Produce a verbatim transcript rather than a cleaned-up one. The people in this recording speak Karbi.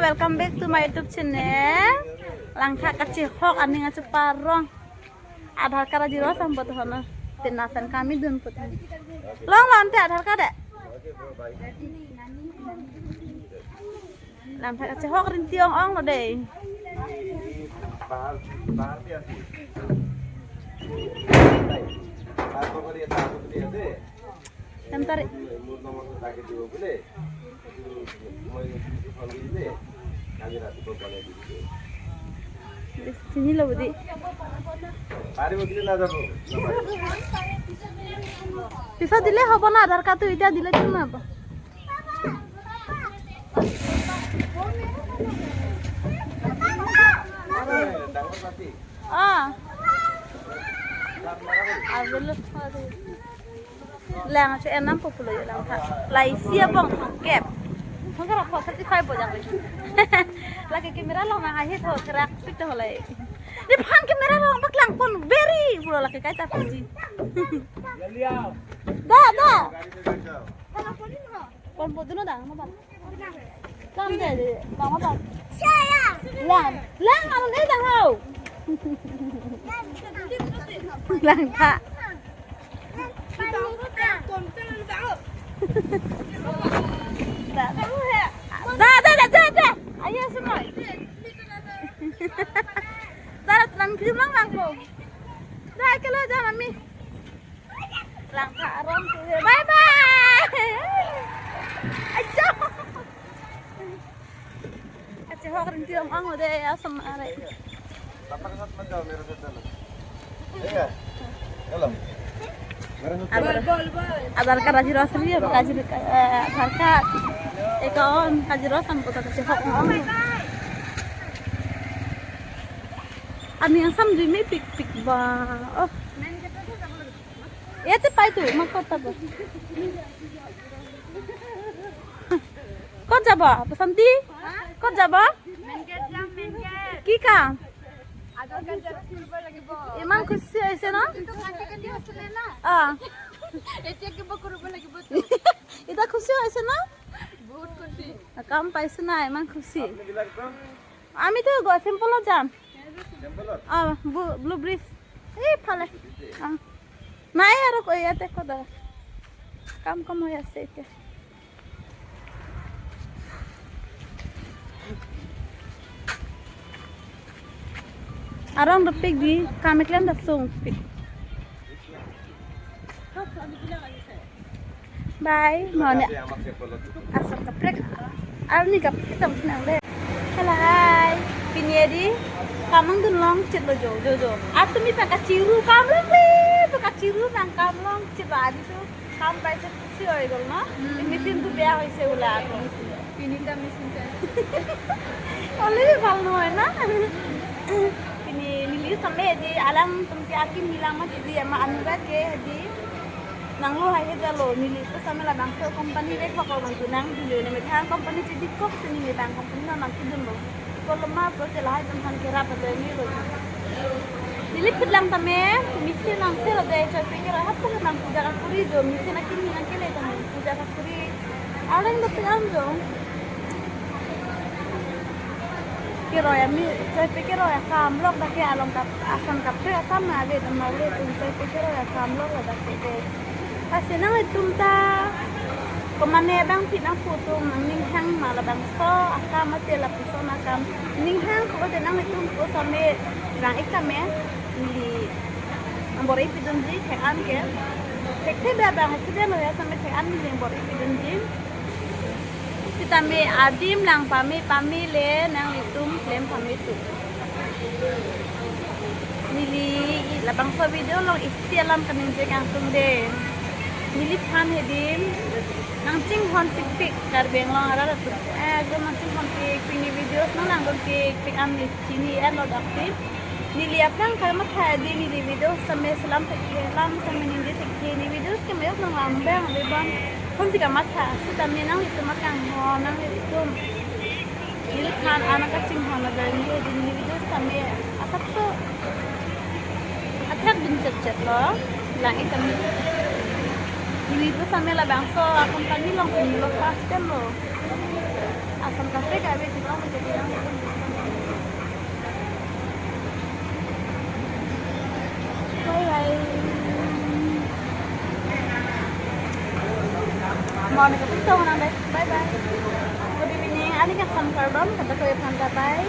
Welcome back to my YouTube channel. Langtha kachihok aning achuparong. Aadhaar card ajiro sam bot hono. Pina pen kami dun put. Long long te Aadhaar card de. Langtha kachihok rinti ong ong lo de. Tam tarik. Chini lo budi. পিছত দিলে হ'ব না, আধাৰ কাৰ্ডটো এতিয়া দিলে কিয় নহ'ব? অ। Abilu. Lang chu enam populo yo langtha. Lai sia bong thangkep. Thangkep ko thirty five bojak lagi. Lagi camera long mang ahi tho kerak pit tho lai. Ni phan camera long bak lang pon very pulo lagi kaita pon ji. Da, da. Pon po duno da, no ba. Lang de, de, lang ba. Lang, lang alo ne da hau. Langtha. Da, da, da, da, da. Ayo semua. Da, da, tenan kirim lang lang ko. Da, kalau da mami. Langtha aron tu. Bye bye. Ayo. Kachihok rinti ong ong de asam are. पापा के साथ मत जाओ, मेरे साथ चलो। ठीक है? चलो। मेरे साथ चलो। Aadhaar, Aadhaar card ajiro asli ya, kajir, eh, Aadhaar card. Account kajiro sam kota kachihok ong ong. Ani yang sam jui me pik pik ba. Oh. Yate pai tu, ma kota ba. Kot jabo, Basanti? Kot jabo? Main gate যাম, main gate. কি কাম? আধাৰ card Xerox কৰিব লাগিব। ইমান খুচি হৈছে ন? কিন্তু কাটি কাটি আছিলে না। অ। এতিয়া কিবা কৰিব লাগিবতো। এতিয়া খুচি হৈছে ন? বহুত খুচি। কাম পাইছো না, ইমান খুচি। আপনি বিলাক তো আমিতো গ-, চিম্পলত যাম। চিম্পলত? অ, ব্লু, ব্লু ব্ৰিজ। এইফালে। অ। নাই আৰু ক-, ইয়াতে ক'ত আৰু। কাম কম হৈ আছে এতিয়া। Arong dopik di, kam keklem ta sungpik. Bye, mane. Asap kaprek. Arni kaprek tam nang de. Hello, hi. Pini adi, kam nangdun longchit lo jo, jo, jo. Atumi pen kachiru kam longle, pen kachiru nang kam longchit lo adi tu. Kam paise khusi oi gol no? Hmm. Machine tu beya hoise ula ako. তিনিটা মেচিন চাই। Already ভাল নহয় না? Pini neli same di alangtum ke akim bilang ma di ama anura ke di nanglo hai he jalo neli tu same labangso company le khok bang tu nang dilo ne methang company chidi kok sini ne bang company na nang kidun lo. Koloma pro te lahai tum han kera pa de ni lo. Neli phit lang tame, machine nang selo de, choi pekero hap pura nang puja kakuri jo, machine akim ni nang kele tame, puja kakuri. Areng do pilang jo. Keroi ami, choi pekero akam lok dak ke along kap, asan kaprek akam na ave, tama ave, tum choi pekero akam lok dak ke de. Lasi nanglitum ta, komane bang phi nangpu atum nangning hang ma labangso akam mate lapuson akam ning hang ko de nanglitum ko same rang-ik tame neli nang bor-i pidunji thek-an ke. Thekthe ba bang accident lo ya same thek-an neli bor-i pidunji. Sitame adim lang pame pame le nanglitum klem pame tu. Neli labangso video along isi alam kaningje kangtung de. Neliphan hedim nangchinghon pikpik Karbi Anglong arat atum. Eh, ekdom nangchinghon pikpik ne videos nang langdun pikpik am ne chini en lo daksi. Neli aphrang kamatha di neli videos tame selam thekthe, lam tame ningje thekthe, ne videos ke mayok nang lam bang ave bang. Konsi kamatha, sitame nanglitum akanghon, nanglitum neliphan an kachinghon ajoine di ne videos tame asapso athak dun chet chet lo, lang-ik tame. Ne videos tame labangso company along pini lo first time lo. Samkang pe ka ave, tingkang pe tingkang. Bye bye. Morning ka tingkang nang deh. Bye bye. Good evening. Ani kangsam kardom, kata ko ephan kapai.